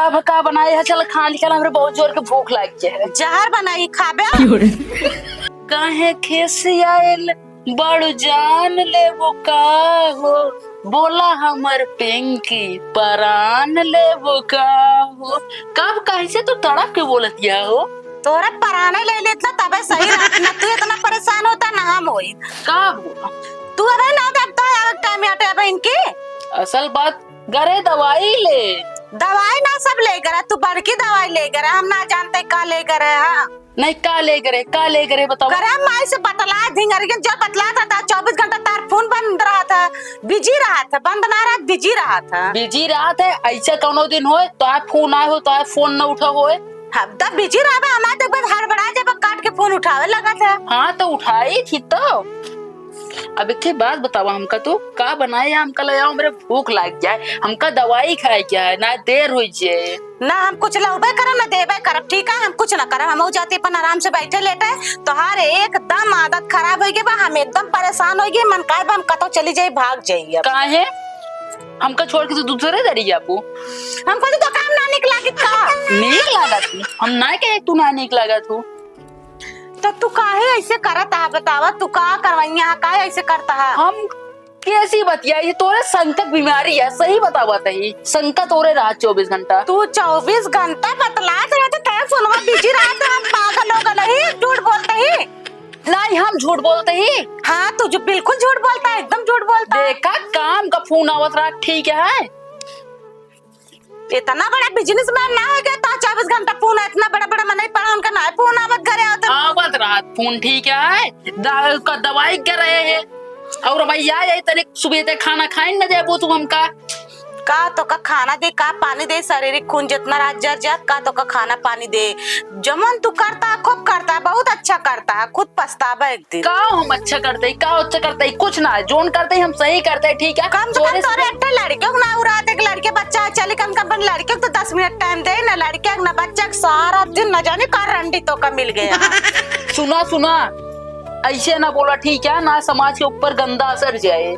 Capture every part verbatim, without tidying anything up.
अब का बनाए है? चल खा निकल, हमरे बहुत जोर के भूख लाग गया है। जहर बनाई खाबे। काहे खिसियाइल बड़ू जान लेबू का हो, बोला हमर पिंकी परान लेबू का हो। कब कैसे तू तड़प के बोलत गया हो? तोहरा पराने ले लेत ना तबे सही रहत ना। तू इतना परेशान होता ना हम होई। का बोला? तू अबे ना देख तो यार टाइम याटे अबे इनकी। असल बात गरे दवाई ले। दवाई ना सब ले गरा, तू बड़की दवाई ले गरा, हम ना जानते का ले गरा है। हाँ। नहीं, का ले गरे, का ले गरे बताओ। गरे माई से बतला धिंगरियन जो बतला था, था चौबीस घंटा तार फोन बंद रहा था, बिजी रहा था, बंद ना रहा, बिजी रहा था। बिजी रहा था, ऐसा कौनो दिन होए तो आप फोन आए हो तो आप फोन न उठा होए। हम तब बिजी रहबे, हमारे तो बस हड़बड़ा जब काट के फोन उठावे लगा था। हाँ तो उठाई थी तो। अब एक ठे बात बतावा हमका, तू का बनाए या हमका ले आओ, मेरे भूख लाग जाए, हमका दवाई खाए के है ना, देर हो जाए। ना हम कुछ लउबे करब ना देबे करब, ठीक है, हम कुछ ना करब, हम जाती अपन आराम से बैठे लेटे। तोहार एकदम आदत खराब हो गई बा, हम एकदम परेशान हो गए, मन काहे बा हम कतो चली जाई, भाग जाई अब। काहे? हमका छोड़ के तू दूसरे दरी जाबू? हमको तो दुकान ना निक लागत का? नीक लागत हूँ, हम ना कहे तू ना नीक लागत हूँ। तो तू काहे ऐसे करत है बतावा, तू का करवैया है, काहे ऐसे करता है? हम कैसी बतिया, ये तोरे संकट बीमारी है, सही बतावा तही, संकट तोरे रहा चौबीस घंटा। तू चौबीस घंटा बतलात रहे तो तेरे फोनवा बिजी रहा तो हम पागल हो गए ही, झूठ बोलते ही। नहीं, हम झूठ बोलते ही। हाँ, तू जो बिल्कुल झूठ बोलता है, एकदम झूठ बोलता है। देखा, काम का फोन आवत रहा, ठीक है। इतना बड़ा बिजनेसमैन ना हो गया, तो चौबीस घंटा फोन, इतना बड़ा बड़ा मनई पड़ा, उनका ना फोन आवत घरे आवत। आवत रहत फोन, ठीक है, द-, का दवाई के रहे है, और भैया यही तनिक सुबह ते खाना खाइन न देबू तू हमका। का तो का खाना दे, का पानी दे, शारीरिक खून जितना रात जर जात, का तो का खाना पानी दे, जमन तू करता है, खूब करता है, बहुत अच्छा करता है, खुद पछतावा एक दिन। का हम अच्छा करते ही, का अच्छा करते ही, कुछ ना है, जोन करते ही हम सही करते ही, ठीक है? कम से कम तोरे तोरे से अट्ठे लड़के ना उड़ा दे, लड़के बच्चा है, चली कम से कम अपन लड़के को तो दस मिनट टाइम दे ना, लड़के ना बच्चा के सारा दिन न जाने का रंडी तो का मिल गया। सुना, सुना, ऐसे ना बोला, ठीक है ना, समाज के ऊपर गंदा असर जाए,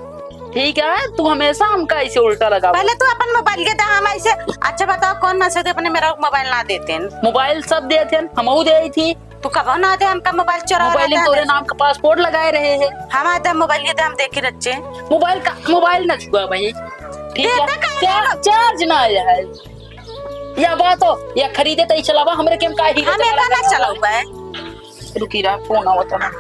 ठीक है? तू हमेशा हमका ऐसे उल्टा लगा। पहले तू अपन मोबाइल के दे, हम ऐसे, अच्छा बताओ कौन मैसेज अपने मेरा मोबाइल ना देते हैं? मोबाइल सब देते हैं, हम दे थी। तू कबो ना दे हमका मोबाइल चोरा मोबाइल में तोरे नाम का पासपोर्ट लगाए रहे हैं। हम आते मोबाइल के तो हम देखी रच्चे। मोबाइल का, मोबाइल ना छुआ भाई। ठीक है? देते काहे चा-, ना? चार्ज ना आया है। या बात हो, या खरीदे तो ही चलावा, हमरे के हम का हीरो हम चला एका ना लगा चलाऊ हुआ है। रुकी रहा, फोन आवत है ना।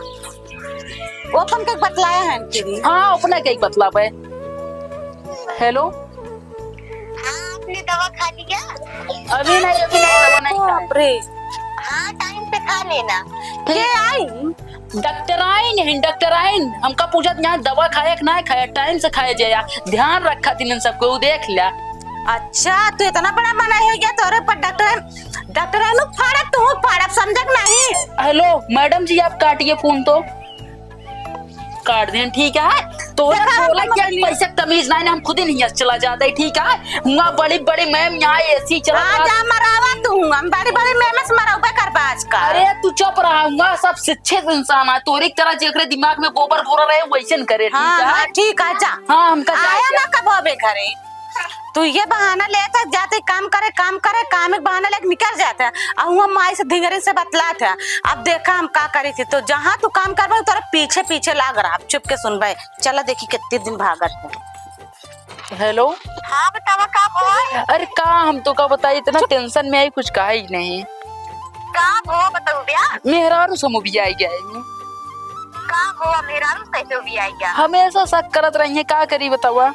ओपन के बतलाया है तेरी। हाँ, ओपन के बतलावे। हेलो। हाँ, आपने दवा खा लिया? अभी नहीं, अभी नहीं, दवा नहीं खाए। बाप रे। हाँ, टाइम से खा लेना। के आई? डॉक्टराइन है, डॉक्टराइन। हमका पूछत यहाँ दवा खाया कि ना खाया, टाइम से खाया जाया। ध्यान रखा तीनन सबको, उ देख लिया। अच्छा, तू इतना बड़ा मना हो गया तोरे पर डॉक्टराइन, डॉक्टराइन फाड़ब, तू फाड़ब, समझक नहीं। हेलो, मैडम जी, आप काटिए फोन तो। काट देन, ठीक है? तोरा देखा, बोला हम क्या मोबाइल पैसा तमीज नहीं ना, हम खुद ही नहीं चला जाता है, ठीक है? हुआ बड़ी बड़ी मैम यहाँ एसी चला हाँ, रहा। जा मरावा तू, हम बड़ी बड़ी मैम से मरावे करबा आजकल। अरे तू चुप रहा, हुआ सब शिक्षित इंसान है, तोरी तरह जेकरे दिमाग में गोबर घोरा रहे वैसे न करे, ठीक हाँ, है? हाँ, ठीक है, जा। हाँ, हमका आया जाए ना कब होबे घरे। तू ये बहाना लेत है, जाते काम करे, काम करे, काम एक बहाना लेके निकल जात है। अब हुआ माई से धिंगरे से बतलात है। अब देखा हम का करी थी, तो जहाँ तू काम करबे, तोरा पीछे पीछे लाग रहा। अब चुप के सुनबे, चला देखी कितने दिन भागत है। हेलो। हाँ, बतावा का भवा? अरे का हम तो का बताई, इतना टेंशन में आई, कुछ कहा ही नहीं। का भवा बताऊ ब्या? मेहरारू से मुबिया आई गया है। का भवा मेहरारू से मुबिया आई गया? हमेशा शक करत रही है, का करी बतावा?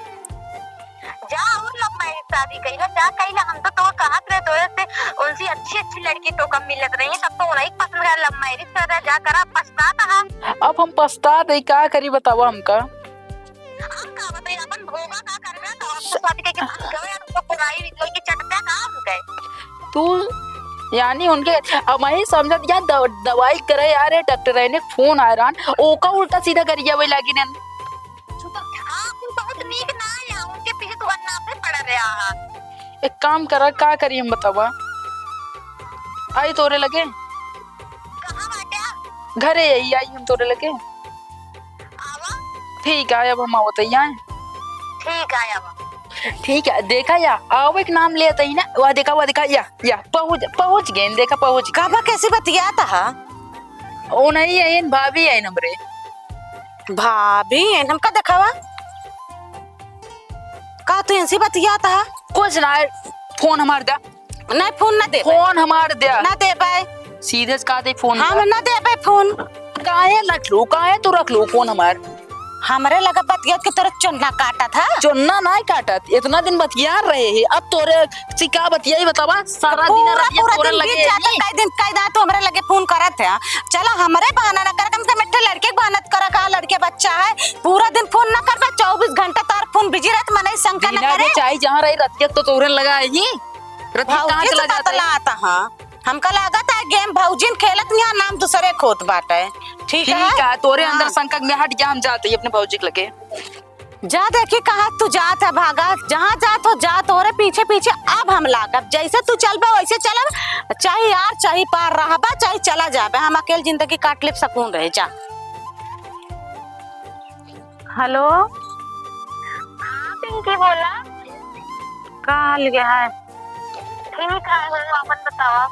जा और लव मैरिज शादी कइला, जा कइला। हम तो तोर कहत रहे तोरे से, उनसे अच्छी अच्छी लड़की तो कम मिलत रही, तब तो उन्हीं पसंद कर लव मैरिज कर रहा, जा करा, पछतात हा। अब हम पछतात है, का करी बतावा हमका? हम का बताई, अपन भोगा का करबे, तो हम तो शादी के बाद गए, हम तो पुराई निकल के चटका का हो गए। तू यानी उनके, अब मैं समझत या द-, दवाई करे यार, डॉक्टर ने फोन आ रहा, ओका उल्टा सीधा करिया वही लागी नन। हाँ, तू बहुत नीक ना आया, उनके पीछे तू अन्ना पे पड़ा रहा है। एक काम करा, का करी हम बतावा? आई तोरे लगे? कहाँ बाटे? घरे आई, आई हम तोरे लगे। आवा। ठीक है, अब हम आवत ही आए। ठीक है, आवा। ठीक है, देखा या, आवे के नाम लेत ही ना, वह देखा, वह देखा, या, या, पहुँच, पहुँच गए, देखा, पहुँच गए। काबा कैसी बतियात हा? ओ नहीं है, इन भाभी है हमरे। भाभी है, हमका देखावा। का तू इनसे बतियात हा? कुछ ना, फोन हमार द्या। नहीं, फोन ना देबे। फोन हमार द्या। ना देबे। सीधे से कहा दे फोन हम द्या। ना देबे फोन। काहे रख लू, काहे तू रख लू फोन हमार? हमरे लगे बतियात के तोरे चोन्ना काटत है। चोन्ना नाय काटत, इतना दिन बतिया रहे हैं, अब तोरे से का बतियाई बतावा? सारा दिन पूरा, रतिया पूरा तोरे दिन लगे बीत जाता, ही। कई दिन, कई दांत तू हमरे लगे फोन करत है। चला हमरे बहाना ना कर, कम से कम एक ठे लड़के के बहाना तो करा, का लड़के बच्चा है, पूरा दिन फोन ना करबे, चउबीस घंटा तार फोन बिजी रहत, मनई शंका ना बिना करे। के चाहे जहाँ रही, रतिया तो तोरे लगा ही। रतिया कहाँ भौजी से चला जाता है? बतलात हाँ, हमका लागत है गेम भौजिन खेलत यहाँ नाम दूसरे खोत बाटे। ठीक ठीक है? है, तोरे हाँ। अंदर शंका में हट जा, हम जाते ही अपने भौजी के लगे। जा देखी कहाँ तू जात है, भागा, जहाँ जात हो जा, तोरे पीछे पीछे अब हम लागब। जैसे तू चलबे वैसे चलब, चाहे यार चाहे पार रहबा, चाहे चला जाबे, हम अकेल जिंदगी काट लेब, सुकून रहे जा। हेलो। हाँ पिंकी बोला। का हाल गे है? ठीक है, हम अपन बतावा।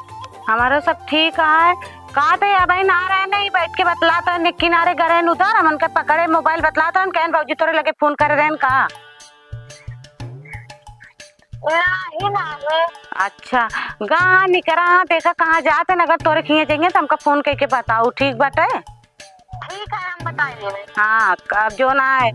हमारो सब ठीक है। का ते अबहिन आ रहे नहीं, बैठ के बतलात रहन, एक किनारे गए रहन उधर, हमन के पकड़े मोबाइल बतलात रहन, कहन भौजी तोरे लगे फोन करे रहन का? नहीं, नहीं। अच्छा, गा निकरा, देखा कहाँ जात है, अगर तोरे खिए जाइए तो हमका फोन करके बताओ, ठीक बाटे? ठीक है, हम बताइए। हाँ, अब जो ना है,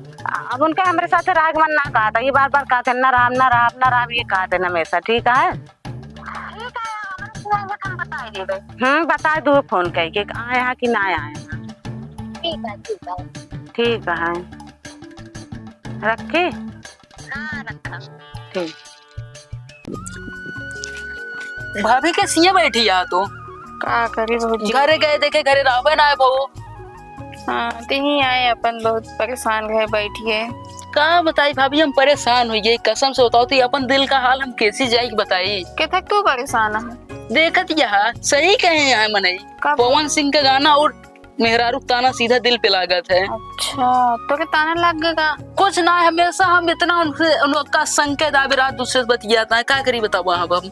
अब उनका हमरे साथ राग मन ना कहा था, ये बार बार कहा थे, "ना राम, ना राम, ना राम", ये कहा थे हमेशा, ठीक है? ठीक है, हम तुरंत हम बताइए। हम्म, बता दो फोन करके, आए हैं कि ना आए हैं। ठीक है, ठीक है। ठीक है, रखी? हाँ, रखा। ठीक। भाभी के सिया बैठी आ तो। का करी भौजी? घरे गए देखे, घरे रहबे ना है बहू। हाँ, तिही आए अपन बहुत परेशान रहे बैठिए। का बताई भाभी, हम परेशान हो गए, कसम से बताओ तो अपन दिल का हाल हम कैसे जाई बताई? के तक तू परेशान है? देखत यह सही कहे हैं मनई। का? पवन सिंह का गाना और मेहरारू ताना सीधा दिल पे लागत है। अच्छा, तो के ताना लाग गए का? कुछ ना, हमेशा हम इतना उनसे, उनका संकेत आवे रात दूसरे से बतियाता है, का करी बतावा अब हम?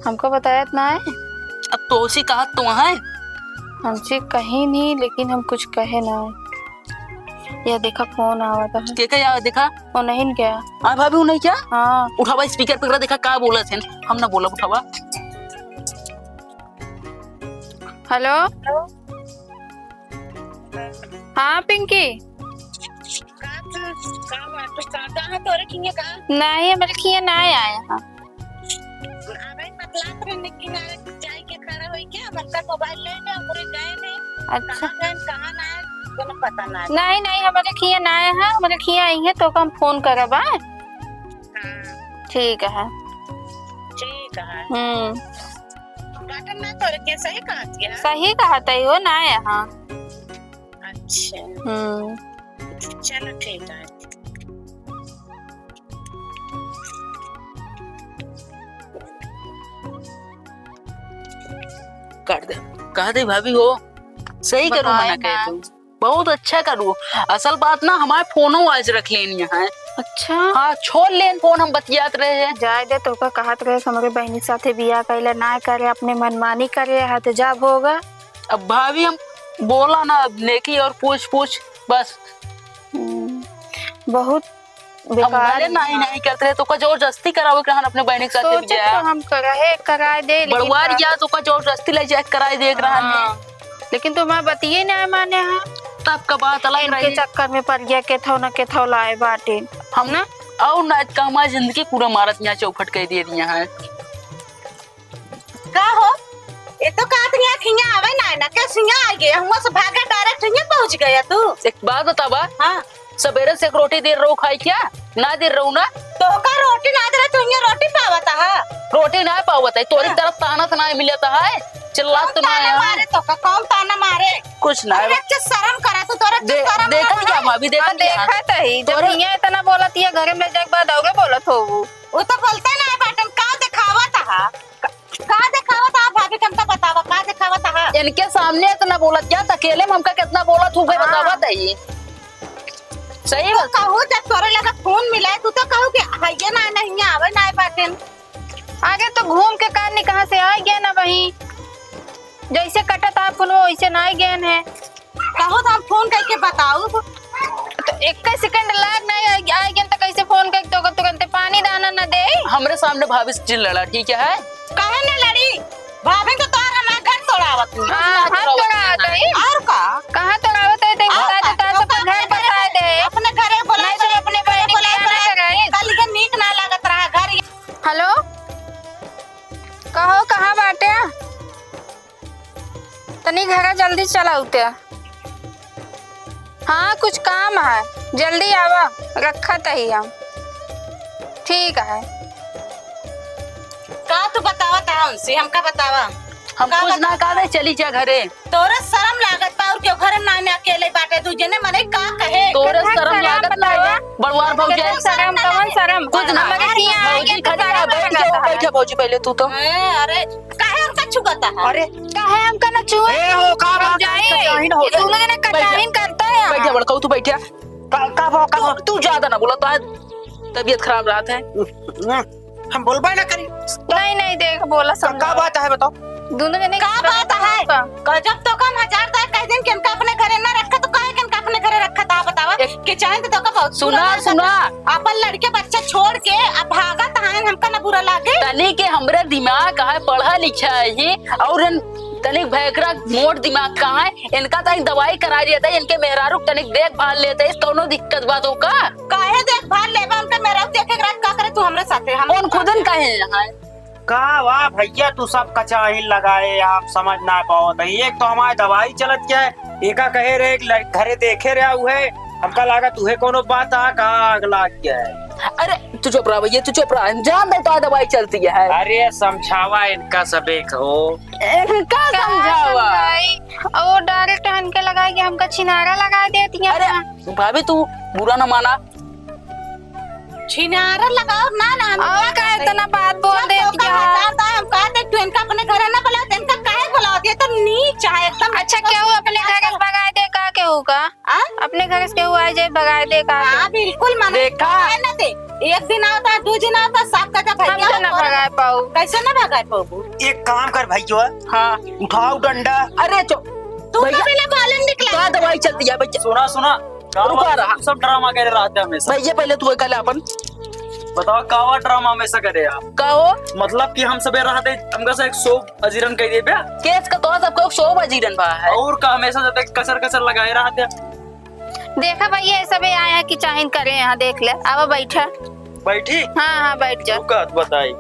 हमको बताया तो ना है। अब तो उसी कहा तो है। हमसे कहीं नहीं, लेकिन हम कुछ कहे ना है। या देखा फोन आवा था। के का या देखा? वो नहीं क्या? हाँ भाभी, वो नहीं क्या? हाँ। उठावा speaker पे करा, देखा का बोलत है। हम ना बोलब, उठावा। हेलो। हाँ पिंकी। का तू, का बात, तू का, कहाँ तोरे किए का? नहीं, हमरे किए ना आया है। अबे बतलात रहे, लेकिन आ जाए के खड़ा होई क्या? मतलब मोबाइल ले ले, हमरे गए नहीं। अच्छा। कहाँ गए, कहाँ ना है, कोनो पता ना है। नहीं, नहीं, हमरे किए ना आया है, हमरे किए आई है तो हम फोन करब, हाँ? हाँ। ठीक है। ठीक है। हम्म। बाटन ना तोरे के सही कहत है। सही कहत है, वो ना आया, हाँ। अच्छा। हम्म। चलो ठीक है। काट दे। कहा दे भाभी हो, सही करो, बताए मना कहे ना। तू। बहुत अच्छा करू। असल बात ना, हमार फोनो आज रख लेनी है। अच्छा। हाँ, छोड़ लेन फोन, हम बतियात रहे हैं। जाए दे, तोका कहत रहे, हमरे बहिनी साथे बियाह कैले ना करे, अपने मनमानी करे है, तो जब होगा। अब भाभी हम बोला ना, अब नेकी और पूछ पूछ, बस। हम्म, बहुत हम बेकार भले नहीं, इंसान। नहीं करते रहे, तो का जबरदस्ती करावे के रहन अपने बहिनी के साथ सोचे बियाह। तो हम कराए, कराए दे, लेकिन बड़ुआर का या तो का जबरदस्ती ले जाए कराए दे के रहन। हाँ, लेकिन तुम्हार बतिये ना माने हैं। तब का बात अलग इनके रही। चक्कर में पड़ गया, केथौ ना केथौ लाए बाटे। हम ना? और ना, का हमारी जिंदगी पूरा मारत यहाँ चौपट कर दे दिया है। का हो? ये तो कहत हिया कि हिया आवे ना, ना के हिया आ गए, हुआ से भागा direct हिया पहुँच गया तू। एक बात बतावा। हाँ। सवेरे से एक रोटी दे रहो खाई क्या? ना दे रहो ना। तो का रोटी ना दे रहे, तू हिया रोटी पावत है? रोटी ना पावत है, तोरी हाँ। तरफ ताना तो ना मिलत है, चिल्लात कौन तो ना ताना है। मारे तो का, कौन ताना मारे? कुछ ना। अरे, अच्छा शर्म करा तू, तोरा दे-, शर्म देखत ना क्या है। भाभी, देखत हम क्या? देखत ही, जब तोरे हिया इतना बोलत हिया, घरे में जाए के बाद औरे बोलत हो। वो तो बोलते ना है बाटन, का दिखावत है? का देखावत हा भाभी, हमका बतावा, का देखावत हा? इनके सामने इतना बोलत क्या? अकेले में हमका कितना बोलत हो गए, हाँ। बतावत है ये। सही तू बात। कहू जब तोरे लगे फोन मिले, तू तो कहू कि हइये ना, नहीं आवे ना बाटेन। आगे तो घूम के का नहीं कहाँ से आ गया ना वहीं, जैसे कटत आ फोन वो वैसे ना गए हैं। कहू तो हम फोन करके बताऊ। तो एक सेकंड लाग नहीं आ, आ गया तो कैसे फोन करके तो तुरंत पानी दाना ना दे। हमरे सामने भाभी से जिन लड़ा, ठीक है? काहे ना लड़ी? भाभी तो तोहर हमार घर तोड़ावत है। हाँ, हम तोड़ावत है। और का? कहाँ तोड़ावत है? तेरे और बता का? दे, तो तो सबका अपने घर बसा घरे, दे। अपने घरे बोला नहीं तो के, अपने अपने बहन के बोला बियाह ना के, कराई। कल के नीक ना लागत रहा घर। हेलो, कहो, कहाँ बाटे? तनी घरा जल्दी चला उते। हाँ, कुछ काम है, जल्दी आवा, रखत ही हम। ठीक है। का तू बतावा ता हमसे, हमका बतावा। हम का कुछ ना बतावा? कहबे, चली जा घरे। तोरे शरम लागत बा, और क्यों घरे ना में अकेले बाटे तू, जेने मने का कहे? तोरे केतना शरम शरम लागत बा, बतावा? बड़वार भौजाई। केतना शरम, कवन शरम? कुछ ना। हमारे हियाँ आए भौजी के तो खड़ी शरम है, बैठ लागत जाओ, है। बैठ जा भौजी पहले तू तो। ए, अरे, काहे हमका छुअता है? अरे, काहे हमका ना छुए? ए हो, का बात है? भौजाई, कचाहिन हो ये गया। दोनों जने बैठ जा। कचाहिन करता है बैठ जा यहाँ। बड़काऊ, तू बैठ जा। का, का बा, का बा? तू, तू ज्यादा ना बोला, तो आज तबीयत खराब रहत है। हम बोलबे ना करी। नहीं, नहीं, देख, बोला तो का समझा। बात है, बताओ? दोनों जने का बात है? का? गजब तो कम, हजार दाई कह दिन कि इनका अपने घरे ना रखा, तो काहे कि इनका अपने घरे रखा था, बतावा? एक कि चाहे तो तोका बहुत सुना, बुरा लागत। सुना। अपन लड़के बच्चे छोड़ के अब भागत हैं, हमका ना बुरा लागे। तनी के हमरे दिमाग है, पढ़ा लिखा है और इन तनी भैकरा मोट दिमाग का है, इनका तनी दवाई करा देते, इनके मेहरारू के तनी देखभाल लेते, कौनो दिक्कत बा तो का? काहे देखभाल लेबा? हमका मेहरारू देखे के रात का करे तू हमरे साथे? हम कौन खुदन कहे यहाँ है? का वाह भैया, तू सब कचाहिन लगाए, आप समझ ना पावत है। एक तो हमारे दवाई चलत क्या है, एका कहे रहे कि लड़-, घरे देखे रहा उहे, हमका लागत उहे कोनो बात आ, का आग लाग गया है। अरे तू चुप रहा भैया, तू चुप रहा, हम जान दे तो दवाई चलती है। अरे समझावा इनका सबे को। इनका का समझावा? समझाई? और डायरेक्ट हन के लगाई कि हमका छिनारा लगा देती है। अरे भाभी तू बुरा ना माना, छिनारा लगाओ ना, ना, हम और का इतना बात बोल जब देती है? हजार दाई हम कहते, तू इनका अपने घरे ना बुलाओ, तो इनका काहे बुलाओ? ये तो नीच है एकदम। अच्छा, केहू अपने घर से भगाए दे का, केहू का? आ? अपने घर से केहू आ जाए, भगाए दे का? हाँ, बिल्कुल मना देखा? भगाए ना दे। एक दिन आवता, दू दिन आवता, सब कहता, हम भैया तो ना भगाए पाऊ। कैसे ना भगाए पाऊ? एक काम कर भैया, हाँ। उठाओ डंडा। अरे चुप। तू भैया, कभी ना बालन निकला। का दवाई चलती है भैया? सुना, सुना। का रुका बात रहा। तू सब ड्रामा करे रहते हमेशा। भैया, पहले तू कल अपन बताओ, कावा ड्रामा हमेशा करे आप? का हो? मतलब कि हम सबे रहते, हमका से एक सौ अजीरन कह देबे। केस का तो सबको सौ अजीरन बा है। और का हमेशा जब तक कसर कसर लगाए रहते। देखा भैया, ये सबे आए हैं कि चाहिन करे यहाँ, देख ले। आवा बैठा। बैठी? हाँ, हाँ, बैठ जा। रुका, तो बताई।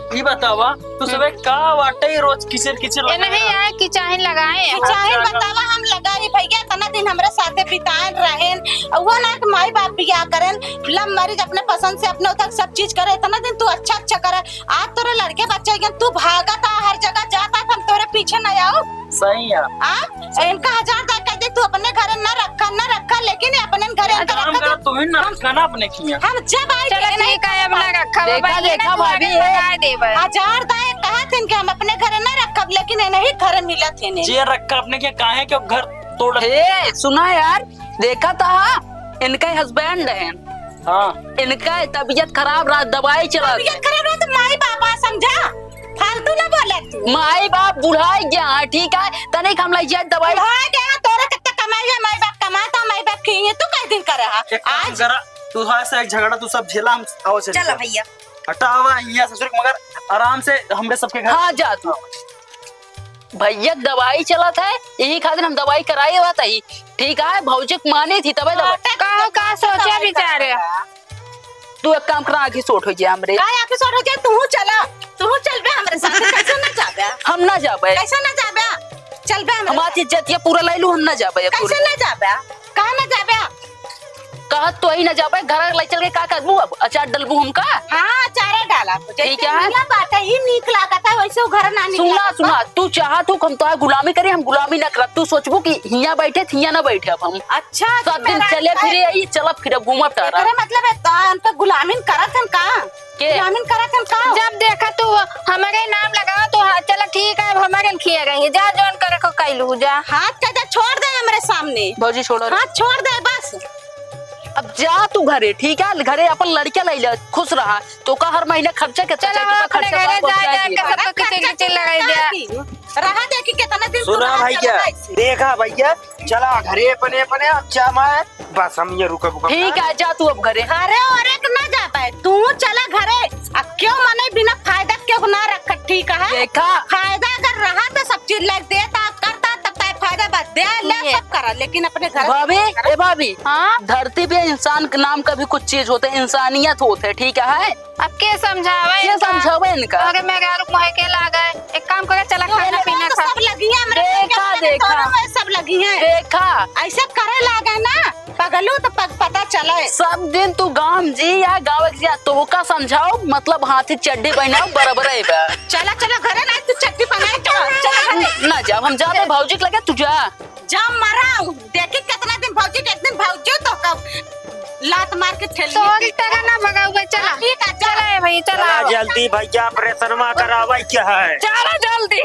ई बतावा, तू सबे का बाटे रोज किचिर किचिर ये लगाए नहीं रहा? आए कि चाहे लगाए हैं। चाहे बतावा हम लगाई भैया, इतना दिन हमरे साथे बिताएन रहेन, वो ना कि माई बाप बियाह करेन, लव मैरिज अपने पसंद से अपने उधर सब चीज करे, इतना दिन तू अच्छा अच्छा करे, आज तोरे लड़के बच्चे गए, तू भागत आ हर जगह जाता, हम तोरे पीछे न आओ। सही है। आ? इनका हजार दाई कह दे, तू अपने घरे न रखा, न रखा, लेकिन ये अपने घरे इनका हजार रखा, हम तो तू ही न रखा ना अपने किया। हम जब आए चलो थे, ठीक है, अब ना रखा, देखा, बाबा, ये देखा, ना भाभी, तुम्हारे ये भगा देबे। हजार दाई कहा थे कि हम अपने घरे न रखब, लेकिन ये नहीं घरे मिला थे नहीं। जे रखा अपने किया, काहे के घर तोड़। हे, सुना यार, देखा था, इनका husband है। हाँ। इनका तबीयत खराब रहा, दवाई चला। तबीयत खराब रहा तो माई बाप आ, समझा? फालतू ना बोले तू। माई बाप बुढ़ाई गया है, ठीक है? तनिक हम लइ जाए दवाई। बुढ़ाई गया, तोरे कितना कमाई है, माई बाप कमाता, माई बाप की है, तू कई दिन कर रहा? एक काम आज करा, तू थोड़ा सा एक झगड़ा तू सब झेला, हम आओ चल चलो जा। भैया। हटावा यहाँ ससुर, मगर आराम से हमरे सबके घर। हाँ, जा तू। भैया दवाई चलत है, यही खातिर हम दवाई कराए आवत ही। ठीक है, भौजी के मानी थी तबे दवाई। का, का सोचे बिचारे? तू एक काम करा, आँखी सोट हो जाए हमरे। का आँखी सोट हो जाए? तू चला, तू चलबे हमरे साथ, कैसे ना जाबे? हम ना जाबे। कैसे ना जाबे? चलबे हमरे हमार साथ। इज्जत ये पूरा ले लू, हम ना जाबे ये पूरी। कैसे ना जाबे? कहाँ ना जाबे? चाहत तो ही ना जाबे, घर ले चल के का करबू अब? अचार डलबू हमका? हाँ, अचारे डाला। जैसे ठीक है। हियाँ बाटे, ई नीक लागत है, वैसे वो घर ना नीक सुना, लागत बा। सुना, तू चाहत हो हम तोहार गुलामी करी, हम गुलामी ना करब। तू सोचबू कि हियाँ बैठे, हियाँ ना बैठे अब हम। अच्छा, सब दिन चले फिरे, ई चलब फिरब, घूमब टहरब। एकरे मतलब है, तो हम तो गुलामी करत हन का? के? गुलामी करत हन का? जब देखा तू हमरे नाम लगावा तो हाँ, चला ठीक है, अब हमरे खिया गई, जा जौन करे को कैलू जा। हाथ का जा, छोड़ दे हमरे सामने। भौजी छोड़ो रे। हाथ छोड़ दे बस। अब जा तू घरे, ठीक है, घरे अपन लड़के ले ले, खुश रहा। तो का हर महीना खर्चा के चला, खर्चा, अपने खर्चा घरे जा, जा, जा, के सबको किचिर किचिर लगाई दे। रहा देखी कितना दिन सुना भैया, देखा भैया, चला घरे अपने, अपने, अब जा मैं, बस हम ये रुका बुका। ठीक है, जा तू अब घरे। अरे, अरे, ना जाबे, तू चला घरे। अब क्यों मने बिना फायदा क्यों ना रख, ठीक है? देखा। फायदा अगर रहा तो सब चीज लाइक देता, करता, तब तय फायदा बस दे, ले ये। सब करा, लेकिन अपने घर भाभी, ए भाभी, हाँ? धरती पे इंसान के नाम का भी कुछ चीज होते, इंसानियत होते, ठीक है? अब के समझावे के इनका? समझावे इनका? अरे मेहरारू मोहे के लागे, एक काम करे, चला खाना पीना खा। सब लगी है, हमरे देखा, देखा। सब लगी है। देखा। ऐसे करे लागे ना, पगलू तो पग-, पता चले। सब दिन तू गाँव जी या गाँव के जी, तोहका समझाओ, मतलब हाथी चड्डी पहनाओ, बराबर है बा। चला, चला घरे, ना तू चड्डी पहनाई, चला, चला घरे। ना जाओ, हम जाते भौजी के लगे, तू जा। जा मरा, देखी कितना दिन भौजी के, एक दिन भौजी तो कब लात मार के ठेल तोहरी टगा ना भगाऊ भाई, चला। ठीक है, चला। चला ए भाई, चला। चला जल्दी भैया, ऑपरेशन करावे के है। चला जल्दी।